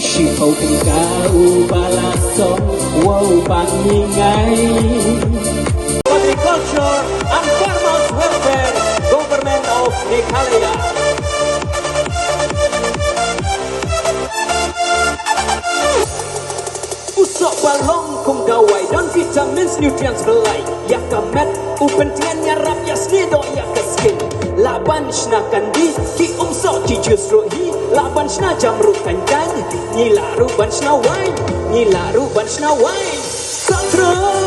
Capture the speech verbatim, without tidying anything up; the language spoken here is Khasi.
Shiphew tyngka u ba la song, wow, bang ïa ngi. Agriculture and Farmers Welfare, Government of Meghalaya. U soh ba long kum dawai, don vitamins, nutrients, blei ïa ka met, u pyntngen ïarap ïa snieh, doh ïa ka skin. Lah ban shna kandi ki um soh, ki juice ruh hi, lah ban shna jam ruh tang tang. Ngi lah ruh ban shna wine, ngi lah ruh ban shna wine. Soh trai.